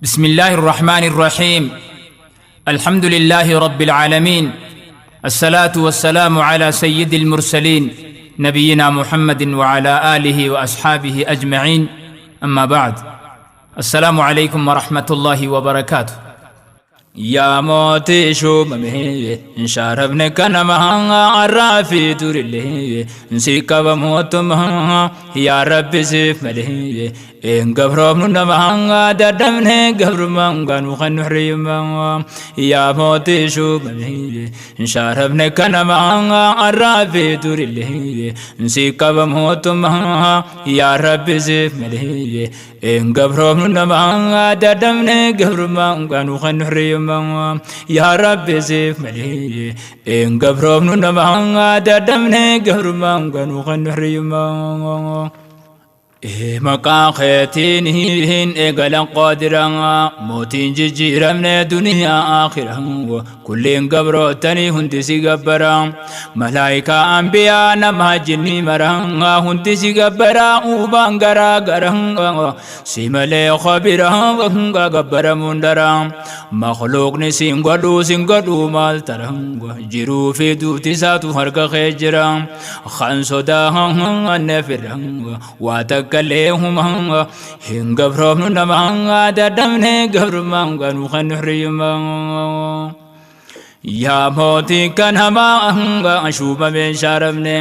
بسم الله الرحمن الرحيم. الحمد لله رب العالمين، الصلاة والسلام على سيد المرسلين نبينا محمد وعلى آله وأصحابه أجمعين. أما بعد، السلام عليكم ورحمة الله وبركاته. Yaa mootii shuumame, sharafne kanama arraa fi turillee si qaba mootummaa, yaa Rabbi siif malee een gabroomnu nama dadhabne gabrummaan gaanu kan nuhriyummaa. Yaa mootii shuumame, sharafne kanama arraa fi turillee si qaba mootummaa, yaa Rabbi siif malee een gabroomnu nama dadhabne gabrummaan gaanu kan nuhriyummaa. Yaa Rabbi siif malee een gabroomnu nama dadhabne gabrummaan gaanu kan nuhriyummaa. Maqaa keetiin eegalan qaadiraa, mootiin jijjiiramne duniyaa akhiraa, kulliin gabrootanii hundi si gabbara, malaayikaa, ambiyaa, nama, jinni mara hundi si gabbara, uubaan garaa gara si malee khabira gabbaramuun dara, makhluuqni siin godhuu siin godhuu maal tara, jiruu fi duuti isaatu harka kee jira, kan sodaa firra waa takkallee huma hin gabroomnu nama dadhabne gabrummaan ganuu kan nuhriyummaa. Yaa mootii kan hamaa shuumameen shaaramne,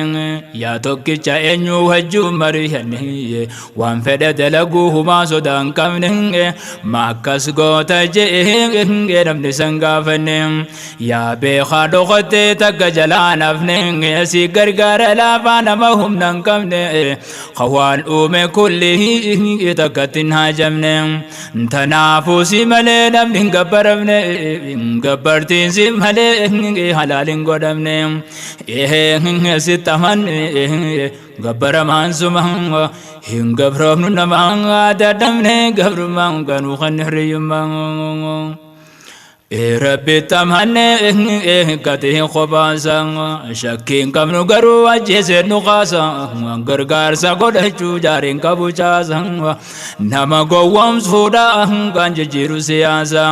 yaa tokkicha eenyu wajjuun mari'anne, waan fedhe dalaguu humaa sodaa hin qabne, ma akkas goota je'ee namni san gaafanne, yaa beekaa dhokottee takka jalaa nafne, si gargaara laafaa nama humna hin qabne, waan uume kulli takkatti hin haajamne, tanaafuu si malee namni hin gabbaramne, gabbartiin si malee halaal hin godhamne, sitti amanne gabbaramaan suma hin gabroomnu nama dadhabne gabrummaan ganuu kan hirriyyummaa. Rabbi tamanne gatii kophaasa, shakkiin qabnu garuu ajjeesee nu kaasa, gargaarsa godhachuu jaariin qabu caasa, nama gowwoomsuudha kan jijjiiru siyaasa.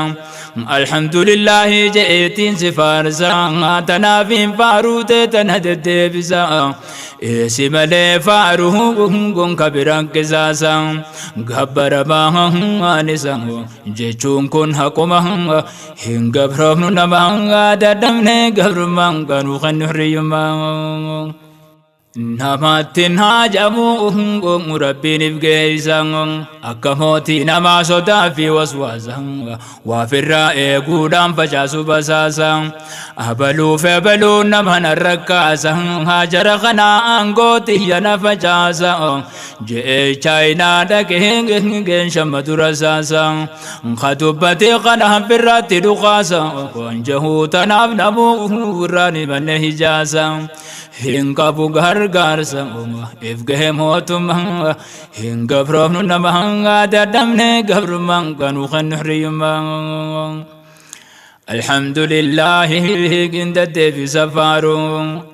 Alhamdulillahi je'eetiin si faarsa, tanaaf hin faaruute tana deddeebisa, si malee faaruu gonka biraan qisaasa, gabbaramaa isa jechuun kun haquma, hin gabroomnu nama dadhabne gabrummaan ganuu kan hirriyyummaa. Namatti haajamu Rabbiin if geessa, akka mootii namaa sodaa fi waswaasa waafirraa eeguudhaan facaasu basaasa, abaluuf abaluu nama narra kaasa, haajara kanaa aangoo xiyya na facaasa je'ee Chaayinaa dhaqee geen dura saasa, ka dubbatee kana birraatti dhukaasa, jahuu tanaaf namuu irraa ni manne hijaasa, hin qabu gargaarsa if gahe mootummaa, hin gabroomnu nama dadhabne gabrummaan ganuu kan hirriyyummaa. الحمد لله عند في سفارو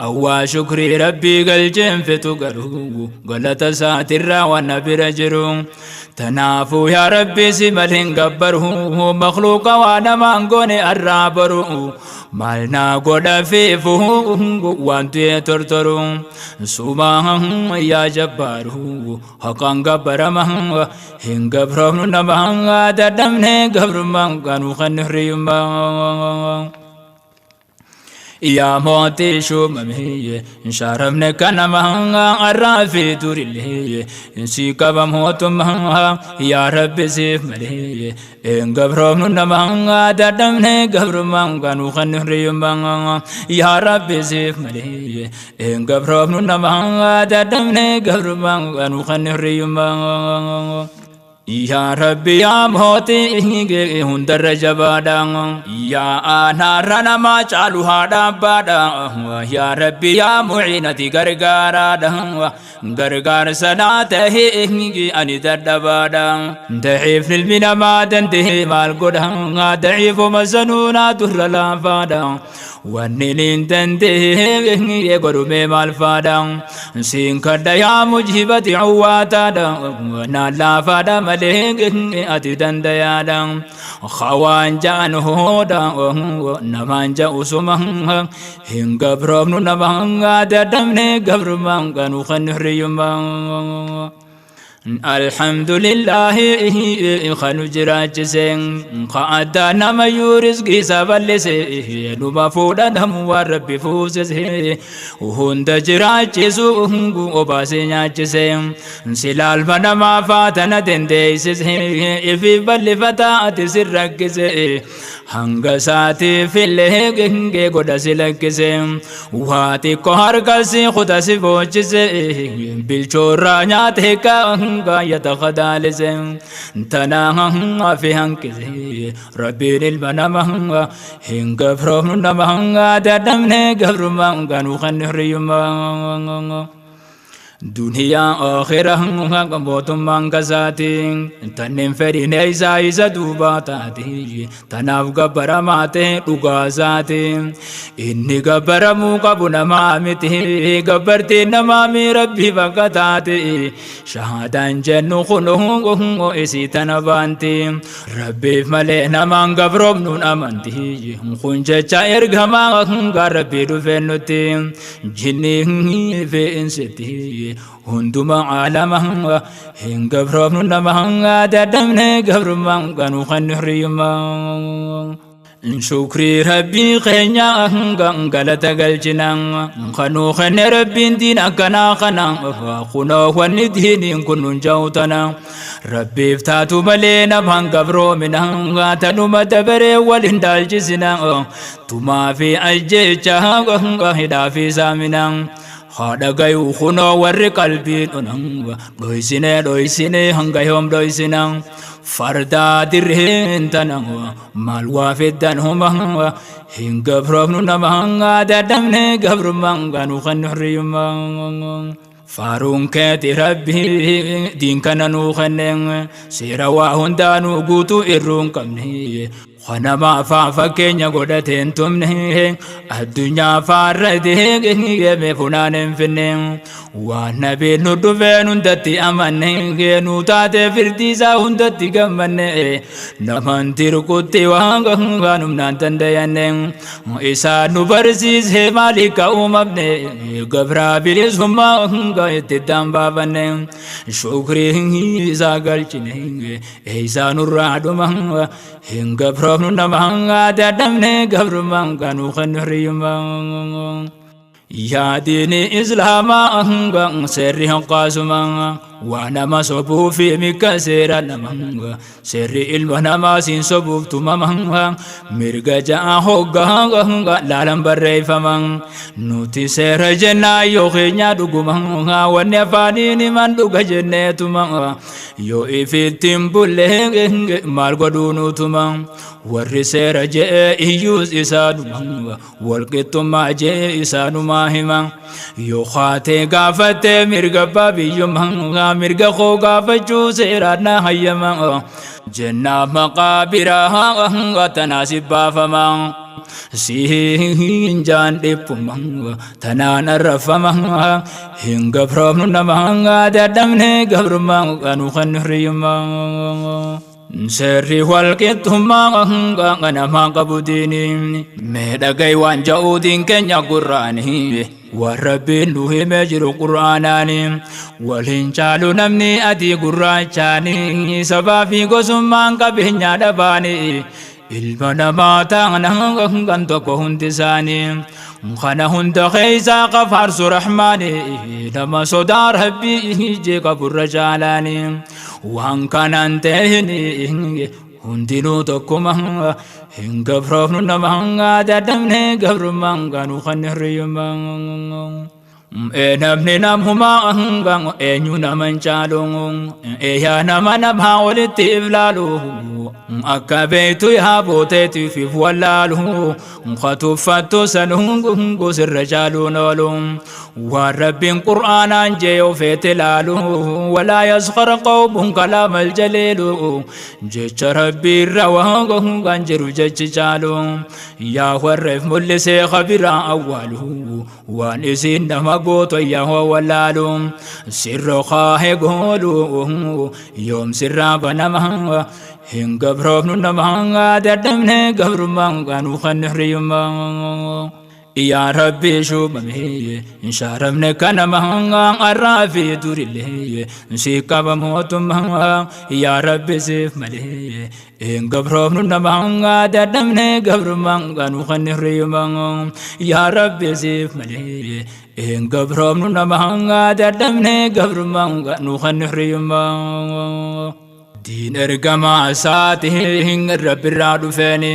أوا شكري ربي قلجن في تقرو قلت ساتر والنبي رجرو، تنافو يا ربي سملهن قبره مخلوق وانا ما نقوني الرابرو مالنا قد فيفو وانتو ترترو سوما يا جبارو حقا قبر ما هن قبرون نما ددمني قبر ما كانوا خنحريما. Yaa mootii shuumame, sharafne kanama arraa fi turillee si qaba mootummaa, yaa Rabbi siif malee een gabroomnu nama dadhabne gabrummaan ganuu kan hirriyyummaa. Yaa Rabbi siif malee een gabroomnu nama dadhabne gabrummaan ganuu kan hirriyyummaa. Yaa Rabbi, yaa mootii hundarra jabaadha, yaa aanaarra namaa caalu haadha abbaadha, yaa Rabbi yaa muciinati gargaaraadha, gargaarsa naa tahee ani dadhabaadha, daciif ilmi namaa dandahee maal godha, daciifuma sanuu naa durra laafaadha, wanni niin dandahee godhumee maal faadha, siin kadha yaa mujibati cuwaataadha, naan laafaadha. malee ati dandayaadha. Hawaan ja'an hooda namaan ja'u suma hin gabroomnu nama dadhabne gabrummaan kanu kan hiriyummaa. Alhamdulillahi kanu jiraachise ka addaa namayyuu rizqii isaa bal'ise numa fuudha namu waan rabbi fuusise hunda jiraachisu obaasee nyaachise silaalma namaa faatana dandeessise ifi bal'ifataa ati si rakkise hanga isaatiif illee gengee godha si lakkise waa xiqqoo harkasi kuta si boochise bilchoorraa nyaate hanga yatakadaalise tanaa fi hanqise rabbiin ilma nama hin gabroomnu nama dadhabne gabrummaa ganuu kan hiriyummaa. Duniyaa aakhira mootummaan kasaati tanneen fedhiin isaa isa duubaa taate tanaaf gabbaramaa ta'e dhugaa isaati inni gabbaramuu qabu namaa miti gabbartiin namaa mi rabbii bakka taate shahaadaan jennu kun isii tana baanti rabbiif malee namaan gabroomnuun amanti kun jecha ergamaa rabbii dhufeen nutti jinnii fi insitti hunduma caalama hin gabroomnu nama dadhabne gabrummaan kanuu kan hiriyummaa. Shukrii rabbii keenya galata galchina kanuu kenne rabbiin diin akkanaa kana kunoo wanni diiniin kun nun jawtana rabbiif taatu malee namaan gabroomina tanuma dabaree wal hin dhaalchisina tumaa fi ajjeecha hidhaa fi saamina. Haadha gayuu kunoo warri qalbiin onan dhoysine dhoysine hanga yoom dhoysina fardaa dirreen tana maal waa fiddan huma hin gabroomnu nama dadhabne gabrummaan kanuu kan hiriyummaa. Faaruun keeti rabbi diin kana nuu kenne seera waa hundaanuu guutuu irruu hin qabne kanama afaan fakkeenya godhateen tumne addunyaa faarra deemee funaan hin finne waan nabiin nu dhufeen hundatti amanne nu taate firdii isaa hundatti gammanne naman tirkutti waan humnaan dandayanne isaa nu barsiise maali ka uumamne gabraa bilisummaa itti dambaafanne shukrii isaa galchine isaa nurraa dhuma hin gabroomnu nama dadhabne gabrummaan kanuu kan hiriyummaa. Yaa diini islaamaa seerri hanqaasuma waa nama sobuu fi mikka seera nama seerri ilma namaa siin sobuuf tumama mirga ja'a hoggaa laalan barreeffama nuti seera jennaa yoo keenya dhuguma wanni afaaniin himan dhuga jenneetuma yoo ifittiin bulle maal godhuu nutuma warri seera je'ee iyyuus isaanuma walqixxummaa je'ee isaanumaa hima yoo kaatee gaafattee mirga abbaa biyyummaa mirga koo gaafachuu seeraan na hayyama jennaa maqaa biraa tanaa si baafama siin jaan dhiphuma tanaan arrafama hin gabroomnu nama dadhabne gabrummaa kanuu kan hiriyummaa. Seerri walqixxummaa namaa qabu diini mee dhaga'i waan ja'uutiin keenya gurraani waan rabbiin nu himee jiru qur'aanaani waliin caalu namni adii gurraachaani sabaa fi gosummaan qabeenyaa dhabaani ilma namaa ta'an kan tokko hundi isaanii kana hunda keessaa qafaarsu rahmaani nama sodaa rabbii ijee qaburra caalaani waan kanaan ta'in hundinuu tokkuma hin gabroofnu nama dadhabne gabrummaan kanuu kan hiriyummaa. Namni namumaa eenyu naman caalu yaa nama namaa walitti iflaalu Akka beeytu yaa booteetiif wallaalu ka tuffattu sanuu sirra caaluun oolu. Waan Rabbiin Qur'aanaan jee yoo feete laalu, walaa yaskhar qawmun kalaamal jaliilu, jecha Rabbii irra waan jiru jechi caalu. Yaa warreef mul'isee kabiraa awwaalu, waan isiin nama gootu yaa wallaalu. Sirra kaahee goolu yoom sirraa banama, hin gabroofnu nama dadhabne gabrummaan nu kan hiriyummaa. Yaa Rabbi shuumame hin kanama arraa fi durillee si qaba mootummaa. Yaa Rabbi siif malee hin gabroofnu nama dadhabne gabrummaan nu kan hiriyummaa. Yaa Rabbi siif malee hin gabroofnu nama dadhabne gabrummaan nu kan hiriyummaa. Diin ergamaa isaatiin Rabbirraa dhufeeni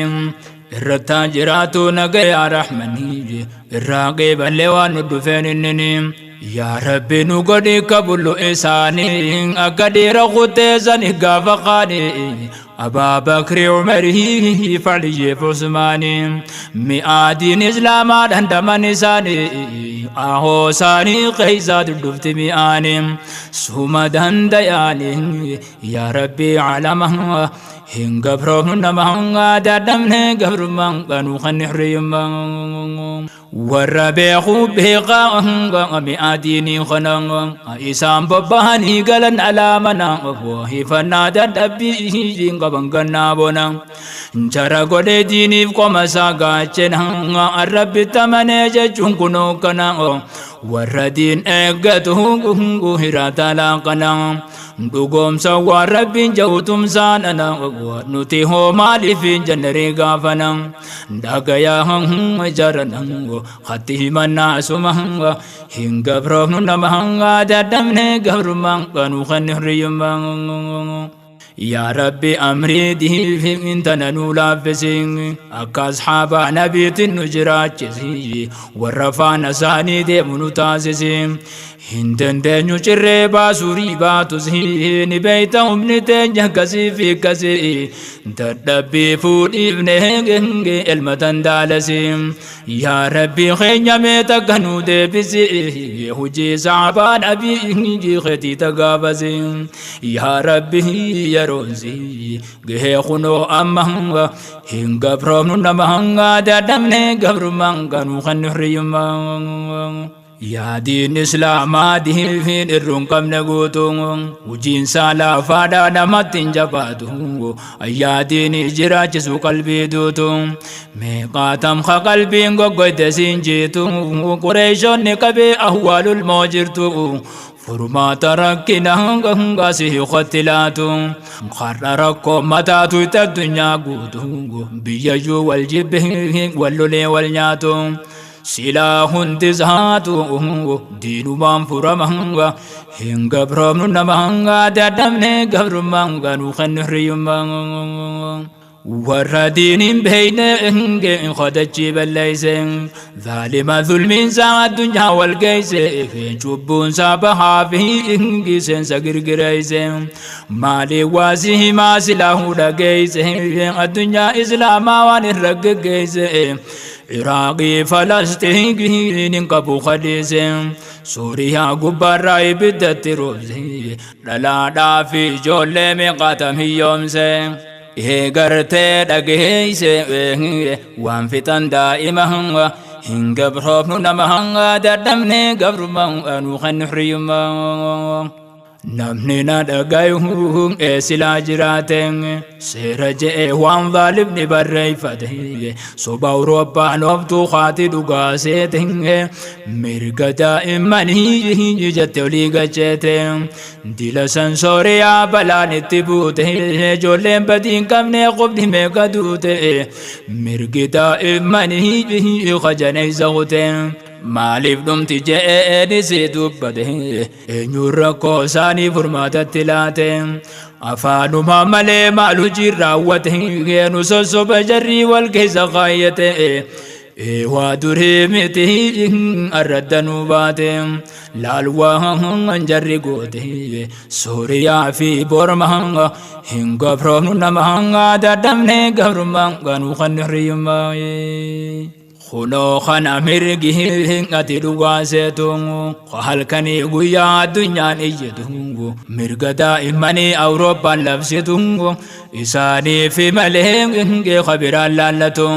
irrattaa jiraatu nagayaa rahmanii irraa qeeballee waan nu dhufeen innini. Yaa Rabbi nu godhi kabullu isaanii akka dhiira kuteessan gaafa qaanii, Abaa Bakri, Umarii, Faliyyeef Usmaanii, mi'aadiin Islaamaa dhandaman isaanii ahoo isaanii keeysaa dhufti mi'aanii suma dandayaanii. Yaa Rabbi alama hin gabroofnu nama dadhabne gabrummaan nu kan hiriyummaa. Warra beeku beekaa mi'a diinii kana isaan bobbahanii galan alaamana hifannaa dadhabbii qaban gannaa bona. Jara godhee diiniif qoma isaa gaachena Rabbi tamanee jechuun kunoo kana, warra diin eeggatu hiraata laaqana dhugoomsa waan Rabbiin jawutumsaan ana nuti hoo maaliif hin jennee gaafana. Dhagayaa jarana hatti himannaa suma, hin gabroofnu nama dadhabne gabrummaan nu kan hiriyummaa. Yaa Rabbi amrii diif intana nu laaffisi, akka asxaabaa nabiitiin nu jiraachisi, warra faana isaanii deemu nu taasisi. Hin dandeenyu cirree baasuu riibaatus, ni beeyta humni teenya akkasii fi akkasii, dadhabbii fuudhiifne ilma dandaalasi. Yaa Rabbi keenya mee takka nu deebisi, hojii saabaa nabii keetii tagaafasi. Yaa Rabbi yeroonsi gahee kunoo amma, hin gabroomnu nama dadhabne gabrummaan nu kan hiriyummaa. Yaa diin Islaamaa diin irruun qabne guutuu, hojiinsaa laafaadha namatti hin jabaatu. Yaa diin jiraachisu qalbii duutu, meeqaatam ka qalbiin goggoyte siin jiitu, Qureeshonni qabee awwaalul moo jirtu. Furmaata rakkina asii kotti laatu, har'a rakkoo mataatu itti addunyaa guutu, biyyayyuu wal jibbe wal lolee wal nyaatu. Silaa hundi isaatu diinumaan furama, hin gabroomnu nama dadhabne gabrummaan nu kan hiriyummaa. Warra diiniin beeyne qodachii balleeyse, zaalima zulmiinsaa addunyaa wal geeyse, cubbuunsaa bahaa fi seensa girgireeyse, maalii waasii himaa silaa hudha geeyse, addunyaa Islaamaa waan irra geggeeyse. Iraaqii Falastiin hin qabu khaliise, Suuriyaa gubbaarraa ibiddatti roobse, dhalaadhaa fi ijoollee meeqaatam hiyyoomse. Eegartee dhageeyse waan fixan daa'ima, hin gabroofnu nama dadhabne gabrummaa nu kan hiriyummaa. Namni na dhagayu silaa jiraate, seera je'e waan zaalimni barreeffate, soba Awurooppaan ooftuu haati dhugaa seete, mirga daa'immanii jette olii gacheete. Dila san Sooriyaa balaan itti buute, ijoolleen badii hin qabne qubni meeqa duute, mirgi daa'immanii kajaneessa kute. Maaliif dhumti je'eenis dubbate, eenyuun rakkoo isaanii furmaatatti laate? Afaanuma malee maal hojii raawwate? Nu sossoba jarrii wal keessa kaayyate. Waa durii miti arradda nu baate laal waan jarri goote Sooriyaa fi Borma hin gabroomnu nama dadhabne gabrummaa ganuu kan hiriyummaa. Kunoo kana mirgi ati dhugaa seetu halkanii guyyaa addunyaan iyyitu mirga daa'immanii Awurooppaan labsitu isaanii fi malee kabiraan laallatu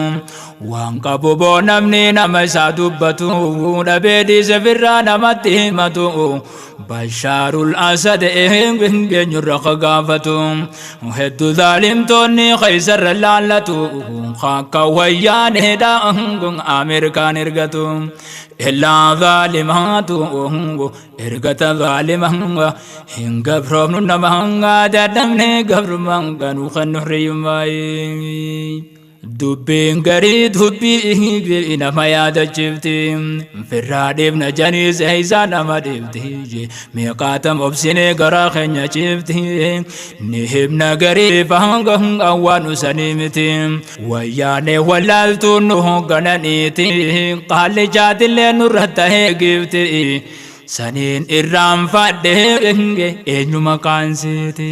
waan qabu boo namni nama isaa dubbatu dhabee dhiise firraa namatti himatu Bashaarul Asad eenyurra ka gaafatu hedduu zaalimtoonni keeysarra laallatu akka wayyaaneedha Ameerikaan ergatu illaa zaalimaatu ergata zaalima hin gabroomnu nama dadhabne gabrummaa ganuu kan nuhriyummaa. Dubbiin garii dubbii nama yaadachiifti. Firraa dhiifna janiis eeysaa nama dhiifti. Meeqaatam obsinee garaa keenya ciifti. Ni himna garii fahanga waan usanii miti. Wayyaanee wallaaltuun nu hooggananiiti. Qaalli jaatillee nurra tahee giifti. Saniin irraanfadhe eenyu maqaan siiti.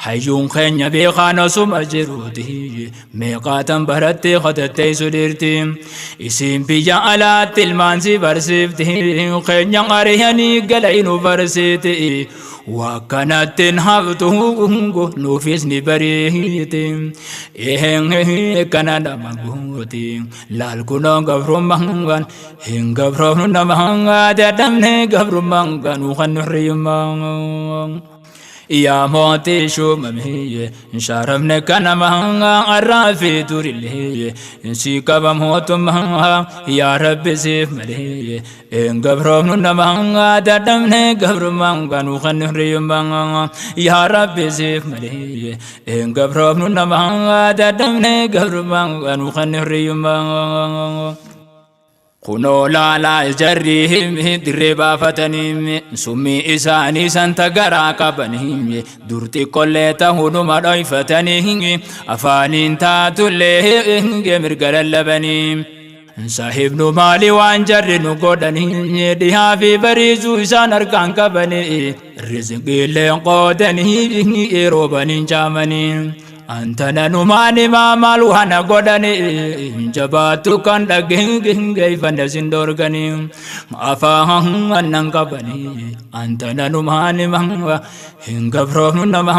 Hayyuun keenya beekaan osuma jiruuti. Meeqaatan barattee qotatteessu dhiirti. Isiin biyya alaatti ilmaan si barsiifti. Keenya ari'anii gala inu barsiiti. Waa kanatti haftu nuufis ni bariiti. Kana nama gooti. Laal kunoo gabrummaan hin gabroomnu nama dadhabne gabrummaan ganuu kan hiriyummaan. Yaa mootii shuumamee shaaramne kanama arraa fi durillee si qaba mootummaa yaa rabbi siif malee hin gabroomnu nama dadhabne gabrummaan ganuu kan hiriyummaan yaa rabbi siif malee hin gabroomnu nama dadhabne gabrummaan ganuu kan hiriyummaan. Kunoo laalaa jarri dirree baafatanii summii isaanii santa garaa qabanii dur xiqqollee ta'uudhuma dhoyfatanii afaaniin taatullee mirga lallabanii. Saahibnu maali waan jarri nu godhanii dhihaa fi bariisuu isaan harkaan qabanii rizqiillee qoodanii roobaniin caamanii. Antana numaan himaa maal waan godhanii jabaattu kan dhaggeeffanne sin dorganii afaan annan qabanii antana numaan himaa hin gabroomnu nama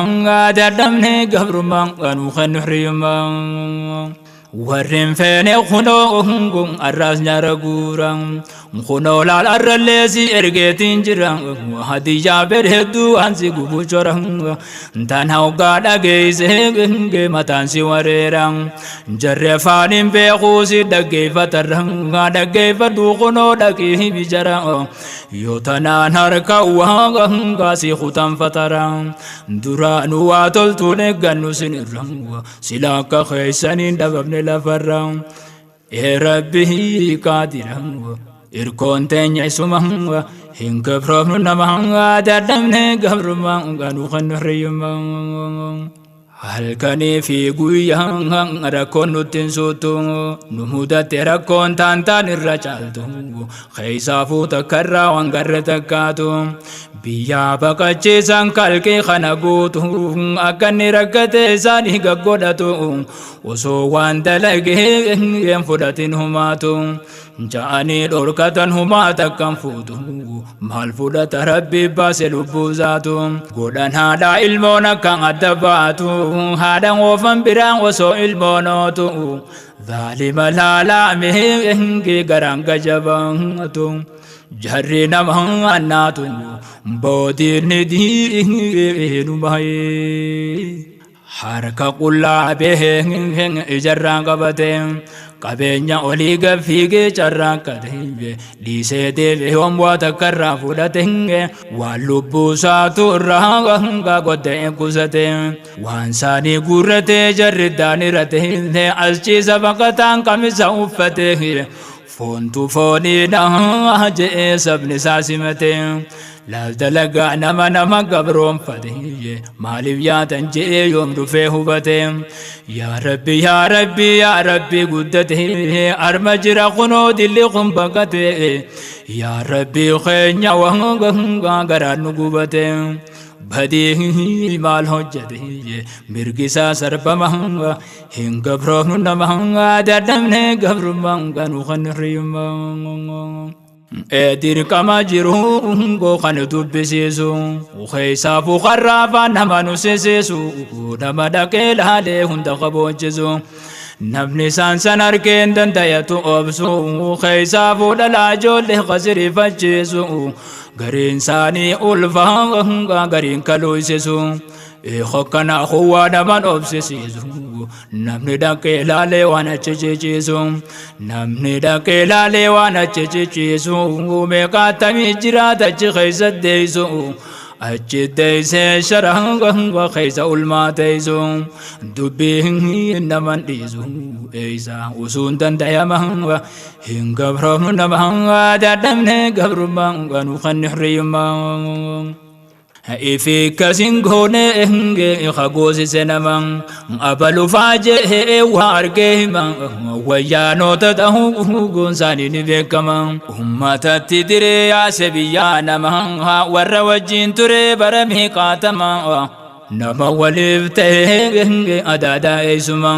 dadhabne gabrummaan kanuu kan hiriyummaa. Warreen feene kunoo hungun arraas nyaara guura kunoo laal arrallee si ergeetiin jira hadiyyaa bareedduu waan si gubu chora tan hoggaa dhageeyse mataan si wareera jarri afaaniin beekuu si dhaggeeffatarra dhaggeeffadhu kunoo dhaqii bijara yoo tanaan harka waa si kutanfatara duraanuu waa toltuun eeggannu sinirra sila akka keeysaniin dhabamne lafarra ee rabbi qaadira irkoon teenya isuma hin gabroomnu nama dadhabne gabrummaa ganuu kan hiriyummaa. Halkanii fi guyyaan rakkoon nutti hin suutu nu mudatte rakkoon taantaan irra caaltu keessaafuu takkarraa waan garre takkaatu biyyaa baqachiisan kalqii kana guutu akka inni rakkate isaanii gaggodhatu osoo waan dalagee hin fudhatin humaatu ja'anii dhorkatan humaa takkan fuutu maal fudhata rabbi baase lubbuu isaatu godhan haadha ilmoon akkan adda baatu haadha oofan biraan osoo ilmoon ootu zaalima laalaa garaan gajabaatu jarri nama annaatu boodiin diinu bahee. Harka qullaa bahee ijarraan qabate qabeenya olii gad fiigee carraaqqate dhiisee deebi'ee waa takkarraa fudhate waan lubbuu isaatu irraa godhee qusate waan isaanii guurratee jarri daanirate as ciisa baqataan qamisa uffate foontu fooniidha je'ee sabni isaa simate. Laal dalagaa nama nama gabroonfate, maaliif yaatan je'ee yoom dhufee hubate? Yaa Rabbi, yaa Rabbi, yaa Rabbi, guddate arma jira kunoo dilli kun baqate. Yaa Rabbi keenya, waan garaan nu gubate, badii maal hojjete? Mirgisaa sarbama. Hin gabroofnu nama, dadhabne gabrummaan kanu kan hiriyummaa. Dirqama jiru kan dubbisiisu keessaafuu karraafaa nama nu sisiisu, nama dhaqee laalee hunda qaboonchisu. Namni isaan san argeen dandayatu obsu, keessaafuu dhalaa ijoollee qasiriifachiisu. Gariin isaanii ulfaa, gariin kaluuysisu. Hokkana huwaa naman obsisiisu, namni dhaqee laalee waan achi ciciisu, namni dhaqee laalee waan achi ciciisu, meeqaatamii jiraata achi keessa deessu, achi deessee shara keessa ulmaa teessu, dubbii naman dhiisu eessa usuun dandayama. Hin gabroofnu nama, dadhabne gabrummaa nu kan hiriyummaa. Ifi kasin goone hagoosise nama abalufaa jee waa argee hima. Wayyaanota ta'uu goonsaanii ni beekama. Ummatatti diree yaase biyyaa nama warra wajjin ture bara meeqaatama, nama waliif ta'e adaadaa eessuma.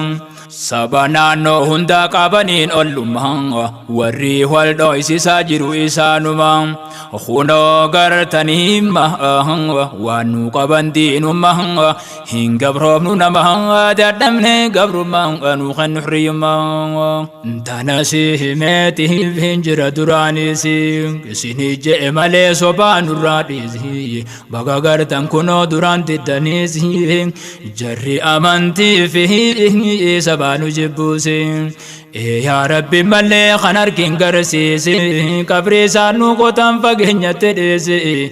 Saba naannoo hundaa qabaniin ollummaa, warri wal dho'isisaa jiru isaanuma. Kunoo gartaniima waan nu qaban diinummaa. Hin gabroofnu nama, dadhabne gabrummaa nu kan hiriyummaa. Tana si himeetiif hin jira duraanis, isinii je'e malee sobaa nurraa dhiisi. Baga gartan kunoo duraan diddaniis, jarri amantii fi sabaa nu jibbuusi. Yaa Rabbi malee kan argin garsiisi, qabrii isaan nu qotan fageenyatti dhiisi.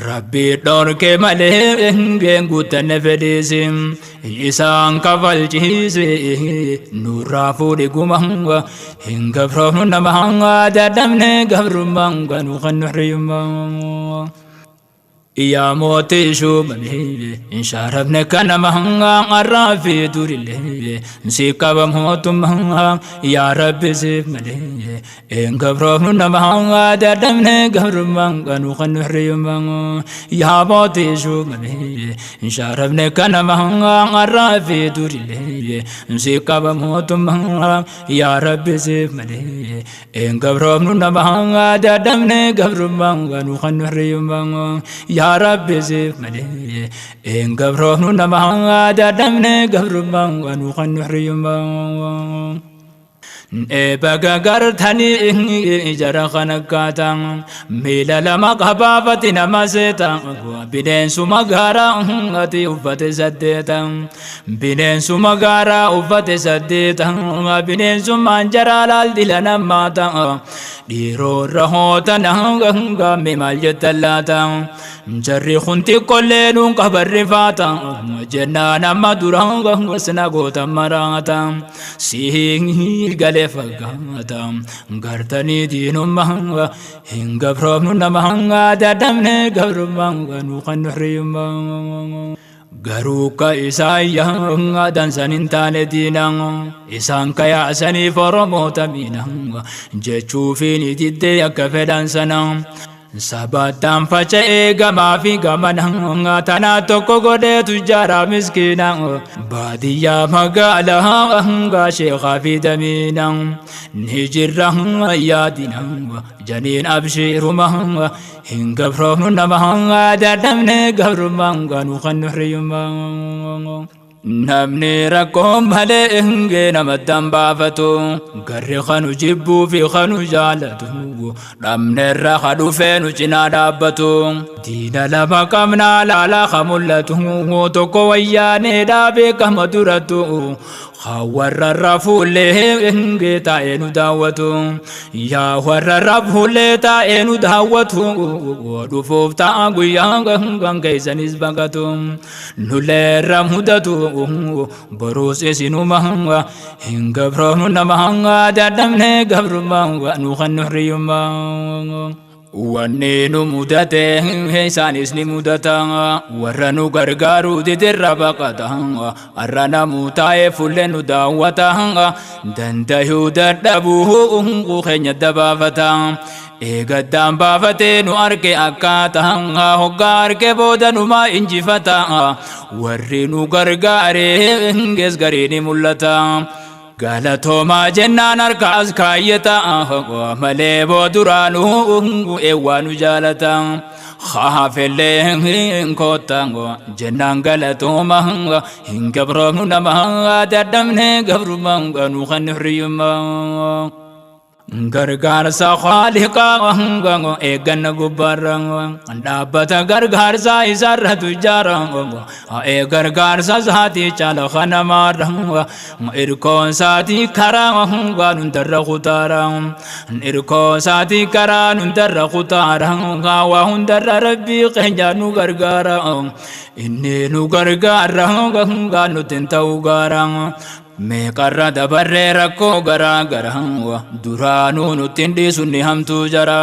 Rabbi dhorke malee geen guuttanne fedhiisi, isaan kafalchiisi, nurraa fuudhi guma. Hin gabroofnu nama, dadhabne gabrummaa nu kan hiriyummaa. Yaa mootii shuumamee inshaarabne kanama har'aa fi durillee si qaba mootummaa. Yaa Rabbi siif malee een gabroofnu nama, dadhabne gabrummaa nu kan hiriyummaa. Yaa mootii shuumamee inshaarabne kanama har'aa fi durillee si qaba mootummaa. Yaa Rabbi siif malee een gabroofnu nama, dadhabne gabrummaa nu kan hiriyummaa. Yaa Rabbi siif malee een gabroofnu nama, dadhabne gabrummaa nu kan hiriyummaa. Baga gartanii jara kan akkaataa miila lama qabaafati nama seeta, bineensuma gaaraa ati uffate saddeeta, bineensuma gaaraa uffate saddeeta, bineensummaan jaraa laal dila namaata. Dhiiroorra hootana gaamme maal jettan laata? Jarri kun xiqqollee nuun qabarri faata jennaan, amma dura sina goota maraata sii galee fakkaata gartanii diinummaa. Hin gabroofnu nama, dadhabne gabrummaa nu kan hiriyummaa. Garuu ka isaan dansan hin taane diina isaan kayaasaniif Oromoota miina jechuufiin diddee akka fedhan sana. Sabataan faca'ee gamaa fi gamana, tanaa tokko godheetu jaaraa miskiina, baadiyyaa magaalaa hangaa sheekaa fi damiina ni jirra yaadina janiin abshiiruma. Hin gabroofnu nama, dadhabne gabrummaa nu kan hiriyummaa. Namni rakkoo malee hingee namatti hambaafatu, garri kanu jibbuu fi kanu jaalatu, dhabnerra ka dhufee nu cinaa dhaabbatu. Diina lama qabnaa laalaa ka mul'atu, tokko wayyaaneedhaa beekama durattu, warra rafuullee hingee taa'ee nu daawwatu. Yaa warra rafuullee taa'ee nu daawwatu, dhufuuf ta'a guyyaa kan keessanis baqatu, nuleerra mudatu boruus isinuma. Hin gabroonu nama, dadhabne gabrummaa nu kan hiriyummaa. Wanni nu mudate isaanis ni mudata. Warra nu gargaaruu didirra baqata. Har'a namuu taa'ee fuullee nu daawwata. Dandayuu dadhabuu keenya dabaafata. Eegaddaan baafatee nu arge akkaata. Hoggaa arge booda numaa injifata. Warri nu gargaare gees garii ni mul'ata. Galatoomaa jennaan harka as kaayyata. Malee booduraanuu eewwaa nu jaalata. Haafellee koota jennaan galatooma hin gabroomnu nama dadhabne gabrummaa nu kan hiriyummaa. Gargaarsa Khaaliqaa eegganna gubbaarra dhaabbata gargaarsa isarra tujjaara ee gargaarsa isaatii caala kanamaarra irkoon isaatii karaa waan hundarra kutaara irkoo isaatii karaa hundarra kutaara waa hundarra rabbii keenya nu gargaara inni nu gargaara nuti hin ta'u gaara. Meeqarra dabarree rakkoo garaa garaa duraanuu nutti hin dhiisu ni hamtuu jara.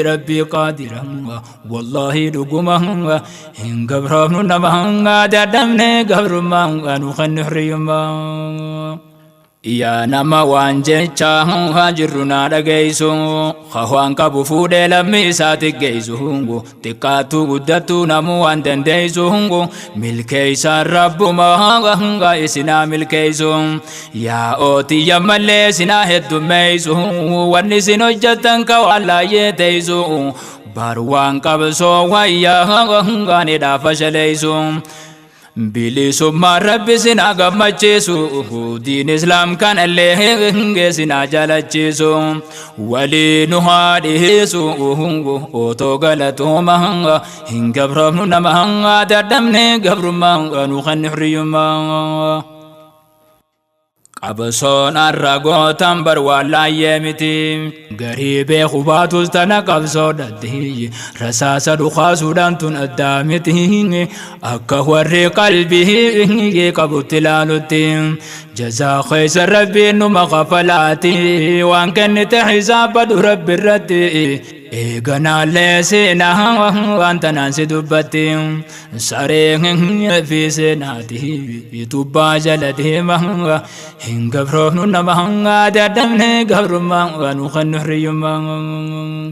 Rabbii qaadira wallaahi dhuguma hin gabroomnu nama dadhabne gabrummaa nu kan hiriyummaa. Yaa nama waan jecha haa jirru naa dhageessu waan qabu fuudhee lammii isaatti geessu xiqqaattuu guddattuu namuu waan dandeessu milkeessaan rabbuma hanga isinaa milkeessu yaa ootiyya mallee isinaa heddummeessu wanni isin hojjettan ka waan laayyee teessu bar waan qabsoo wayyaa hanga ni dhaafa shaleessu. Bilisummaan Rabbi sinaa gammachiisu diin islaam kanallee sinaa jaalachiisu walii nu haa dhiyeessu otoo galatooma hin gabroomnu nama dadhabne gabrummaa nu kan hiriyummaa. Qabsoon har'a gootan bar waan laayyee miti. Garii beeku baatus tana qabsoodhatti. Rasaasa dhukaasuudhaan tun addaa miti. Akka warri qalbii qabutti ilaalutti. Jazaa keessa rabbiin numa kafalaati. Waan kennite hisaabadhu rabbi irratti. Eeganaallee seenaa waan tanaan si dubbatti. Saree fi seenaati tubbaa jala deema. Hin gabroofnu nama dadhabne gabrummaa nu kan hiriyummaa.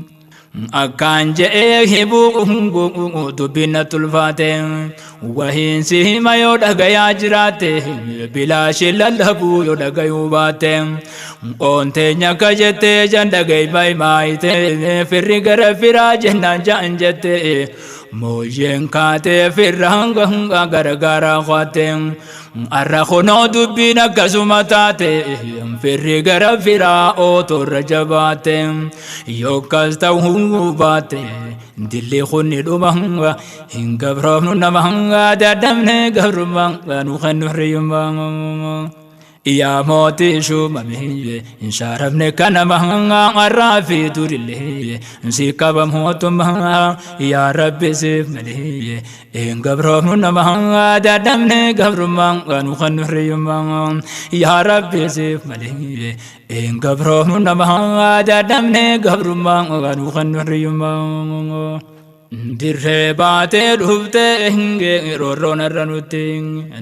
Akkaan je'ee hibuu dubbiin natti ulfaate wahiinsi hima yoo dhagayaa jiraate bilaashii lallabuu yoo dhagayuu baate oonteenya akka jettee jan dhagayi maayite firri gara firaa jennaan ja'an jette mooyyeen kaatee firra hanga gargaaraa kwaatte arra kunoo dubbiin akkasuma taate firri gara firaa ootorra jabaate yookas ta'uu baate dilli kunni dhuma hin gabroomnu nama dadhabne gabrummaa nu kan hiriyummaa. Yaa mootii shuumame hin shaaramne kanama har'aa fi durillee si qaba mootummaa yaa rabbi siif malee hin gabroomnu nama dadhabne gabrummaa nu kan hiriyummaa yaa rabbi siif malee hin gabroomnu nama dadhabne gabrummaa nu kan hiriyummaa. Dirree baatee dhuftee roorroon irra nutti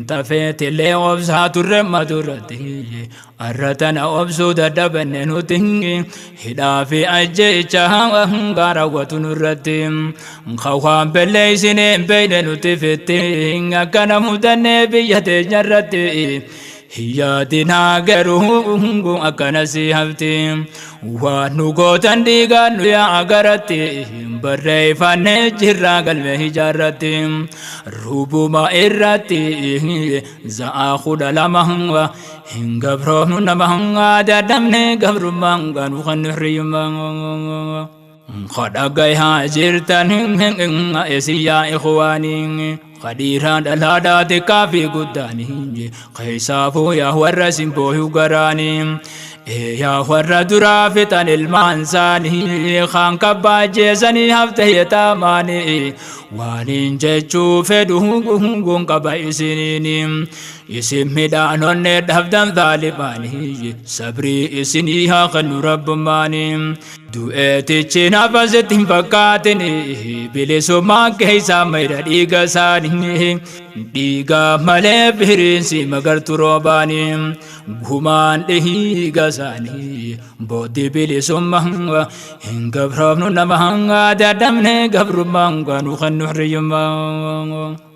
tafeetillee obsaa turre maturratti har'a tana obsuu dadhabanne nuti hidhaa fi ajjeecha hanga raawwatu nurratti waan belleessinee hin beekne nuti fitti akkana mudannee biyya teenya irratti. Yaadinaa garuu akkana si hafti waan nu gootan dhiigaan nu yaa garatti barreeffannee jirra galmee ijaarratti rubuma irratti za'aa 12 hin gabroomnu nama dadhabne gabrummaa nu kan hiriyummaa. Kadhagayaa jirtan esiyyaa ikhwaanii kadhiiraa dhalaadhaa xiqqaa fi guddaanii keessaafuu yaa warra simbooyuu garaanii yaa warra duraa fixan ilmaan isaanii kaan kabbaajeessanii hafte yetaamaanii waaniin jechuu fedhu gungun qaba isiniini isin midhaan onnee dhabdan zaalimaanii sabrii isinii haa kennu rabbummaanii. Du'eetichi nafasitti hin fakkaatin, bilisummaan keessaa mayra dhiiga isaanii. Dhiiga malee firiinsi magartu roobaanii, gumaan dhiiga isaanii booddi bilisummaa. Hin gabroomnu nama dadhabne, gabrummaan nu kan nu hiriyyummaa.